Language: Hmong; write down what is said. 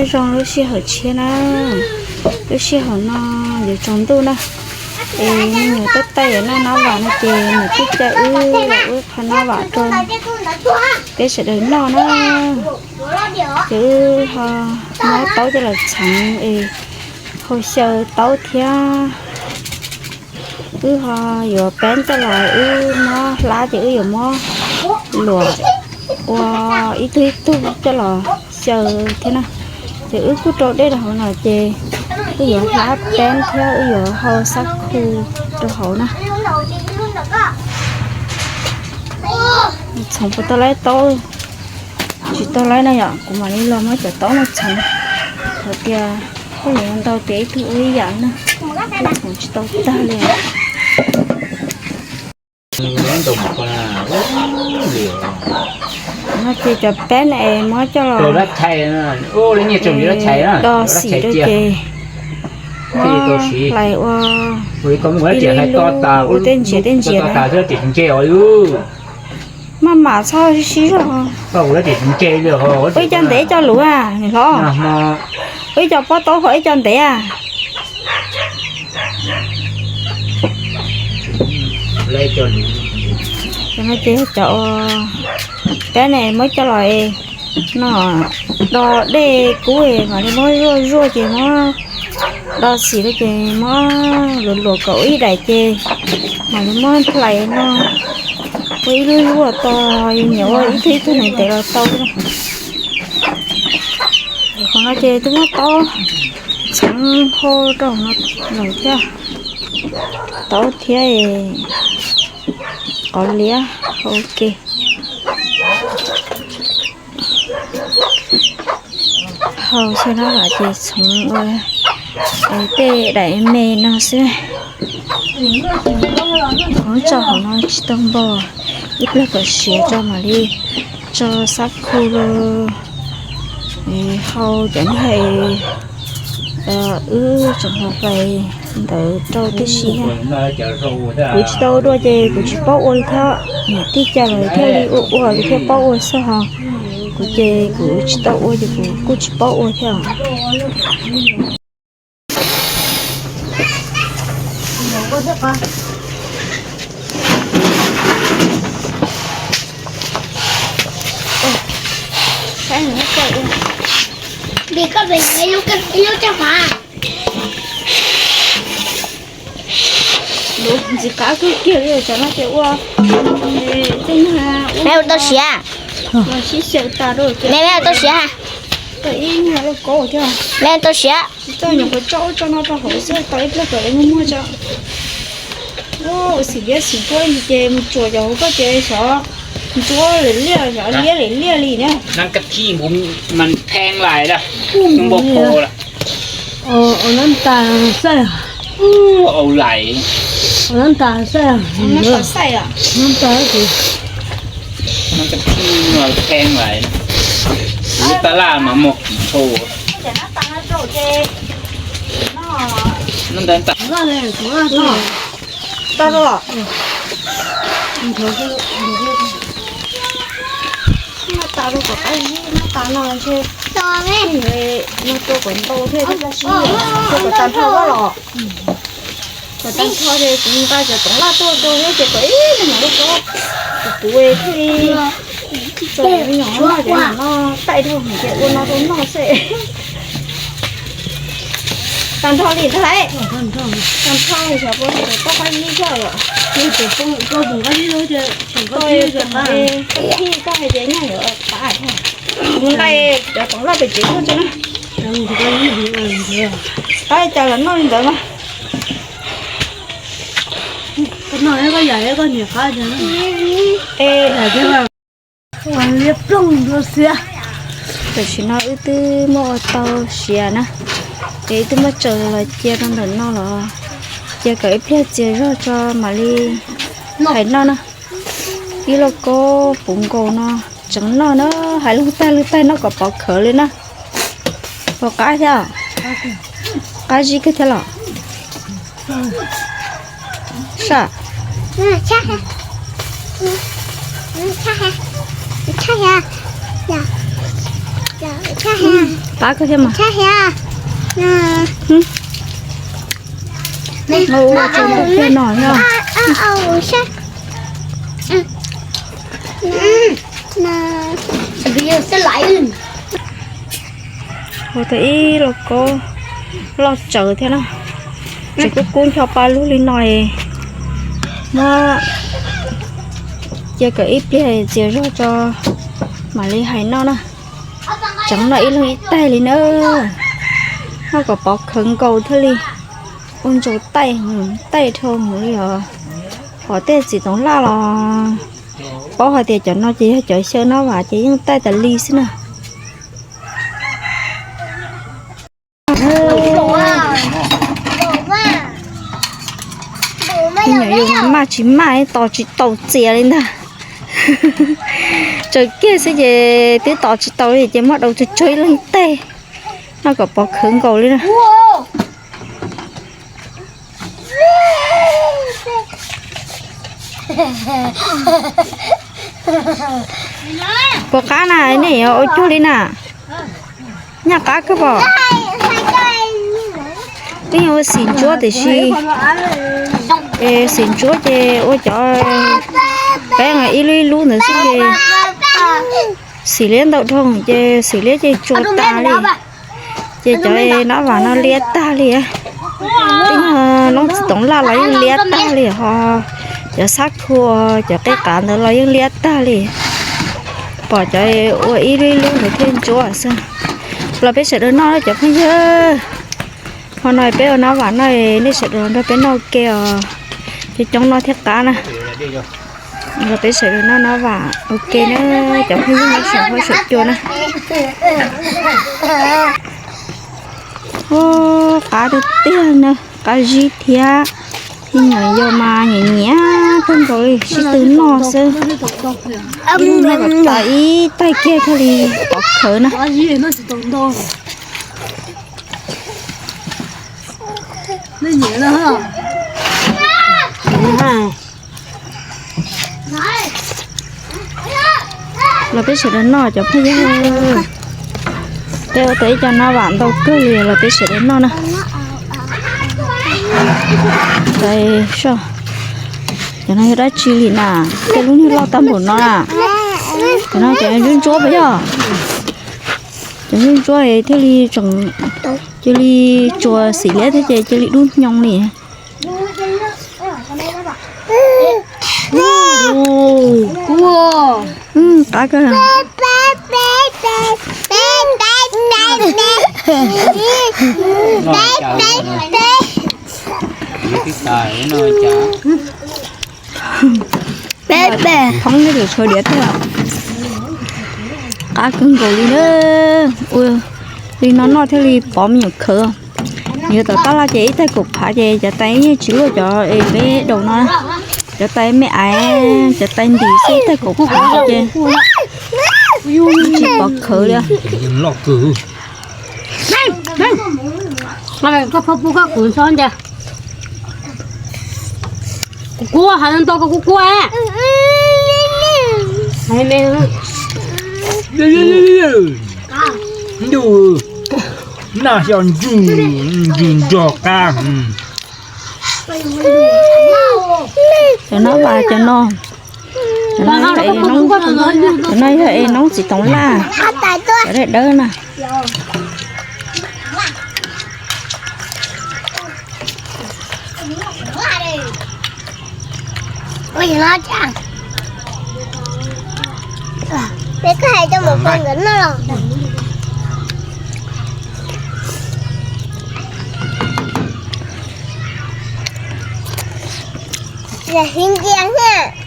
Zoo lub sij hawm tshiab na, lub sij hawm no yuav tsaus ntuj na, es me nyuam tab tom yuav noj nab vam no ces niam tij coj wb los ua qho nab vam rau peb sawv daws noj na. Ces wb ho muab taub coj los txhoov es hau xyaw taub thiab. Wb ho yuav peeb coj los wb muab hlab ces wb yuav muab luam ua ib tug ib tug coj los xyaw thiab na. Ces wb kuj rau dej rau hauv no ces wb yuav hlab peeb thiab wb yuav hau xab khu rau hauv na. Txhoov puas tau laib taub? Tsis tau laib na yom, kuv mam li los muab cov taub no txhoov. Hais tias koj yuav ntau tias ib tug ua ib yam na, wb txhoov tsis tau tag li. No ces cov peeb es muab coj los do xim rau ces muab hlais ua ib lub lub ua tej ntsiav tej ntsiav na. Maj mam txhob sib sib zog. Ua ib co ntev ib co luv a niam hlob. Ua ib co pob taub hau ib co ntev a. Cov no ces cov peeb ne muab coj los no do dej kub mam li muab zuaj zuaj ces muab do xim rau ces muab luam luam kom ua ib daim ces mam li muab hlais no ua ib lub zuaj to, nyiam ua ib tug ib tug ntev ntev los tau. Qhov no ces twb muab taub txhoov hau rau no lawm thiab, taub thiab qos liab hau ke. Hau xyaw nab vam ces txhoov ua tej daim me no xwb. Txhoov tso hauv no tsis tau npog, ib pliag kom siav tso mam li tso xab khu rau hau cov niag wb tseem hlais ntawd rau tib si thiab. Kuv tsis tau ua dua ces kuv tsis paub ua li thiab, niam tij coj lawv thiaj li ua ua lawv thiaj paub ua xwb ho. Kuv ces kuv tsis tau ua ces kuv kuj tsis paub ua thiab. Ntxim qab kawg kiag li, cov no ces ua tej nyuag me ua tau siav, sib xyaw tas rau me me ua tau siav ha. Tau ib nyuag lauj kaub thiab me ua tau siav. Tsis txawj nyuam qhuav tso ub tso no rau hauv xwb, tau ib pliag kom lawv muag muag tso. Ua xim liab xim npua ces mus tsuam cov hauv koj ces xyov ntsuab lem liaj xyov liab lem liaj li na. Nab ka thij npaum mas pheej lais lawm, npau pho lawm. Ua nab tas xaij, ua lais, ua nab tas xaij, nab tas xaij, nab tas xaij, nab ka thij mas pheej lais, tab laj mas muag kis thau. Nab tas, nab tas, nab tas rau kom qab zib, nab tas no ntshe nag rau kom ntau thiab, tab sis ntshe kom tag nrho los. Kom tag nrho ces kuv nqa cov toov laj tuaj rau thiab ces kom ib leeg mam li kov. Kuv kuv thiaj li tso me nyuam no ces no taij dhau ces ua no rau noj xwb. Tag nrho li ntag lauj. Tag nrho li xyov puas tau qab zib thiab lawm. Koj hais tias nyaj yuav qab thiab. Kuv nqa cov toov laj pem tsev tuaj tso na. Qab cas los noj li ntawd mas. Tam sim no wb twb muab ua tau siav na, es wb twb muab tsaws los cia rau ntawm no los cia kom ib pliag txias zog tso mam li hais noj na. Ib lauj kaub puv nkaus no tseem noj na, hais lug tag lug tag noj kom pov khawv li na. Puas qab thiab? Qab zib kawg thiab los? Sab. Pab koj thiab mas. Ua ua tso mus kiag no nyob. Ua tau ib lauj kaub loj tsawv thiab na. Tseem kub kub ncho pa lug li no, muab cia kom ib pliag txias zog tso mam li hais noj na. Tseem noj ib leeg ib taig li na. Noj kom pov khawv nkaus thiaj li ua ntsaus taij, taij dhau mus li os. Hom tej txiv toov laj los paub hais tias cov no ces yog cov xyaw Nab Vam ces yeej taij tas li xwb na. Me nyuam yus mas maj tsis maj tos tsis tau txias li ntag. Tsaws kiag xwb ces twb tos tsis tau li ces muab daus tsawg tsawg ib leeg teg, noj kom pov khawv nkaus li na. Puas qab na, nej yuav ua cuag li na? Nyaj qab kawg pom. Twb yog ua xim ntsuab tiam sis xim ntsuab ces ua cov peeb ib lub ib lub ntawd xwb ces xim liab ntau dhau ces xim liab ces tsuas tas li. Ces cov Nab Vam no liab tag li. Twb yog noob txiv toov laj los yeej liab tag li ho. Cov xab khua, cov qeb qav ntawd los yeej liab tag li. Pom cov ua ib lub ib lub ntawd thiaj ntsuab xwb. Los peb sawv daws noj cov phooj ywg. Hmo no peb ua Nab Vam noj, nej sawv daws los nrog peb noj ua ke os. Coob coob noj thiaj qab na. Los peb sawv daws noj Nab Vam ua ke na, cov phooj ywg nyob saum huab saum cua na. Ua qab tiag tiag na, qab zib thiab. Ib nyuam yau mas nyiam nyiam kawg nkaus li, sib tw noj xwb. Ib lub noj kom tas ib taig kiag thiaj li pov khawv na. Los peb sawv daws noj cov phooj ywg. Peb ua tau ib co Nab Vam ntau kawg li los peb sawv daws noj na. Cov no yog dab tsi li na? Tej lub niag loj tag npaum no na. Cov no cov ntsuab ntsuab puas yog? Cov ntsuab ntsuab thiaj li tseem cia li tsuas xim liab thiab ces cia li dub nyo li. Qab kawg. Peb peb thoob nej tus tshuav diav tag. Qab kawg nkaus li na. Ua li no noj thiaj li pov me nyuam khawv. Yuav tom tab laj ces ib taig kaum phav ces cov tais yeej tsis luaj cov es peb daus no. Cov tais me aiv, cov tais ntim xwb, ib taig kaum phav ces tsis pov khawv li. Koj pub koj kuv ntxhov ntag. Kuv kua, hais ntau koj kuv kua. Ntuj, naj xyov ntsws, ntsws nrog qab. Cov no vas cov no, cov no yog es noob txiv toov laj, cov dawb dawb na. Peb koj hais rau mus poj nkawd noj los. Là hiếm ghê ha.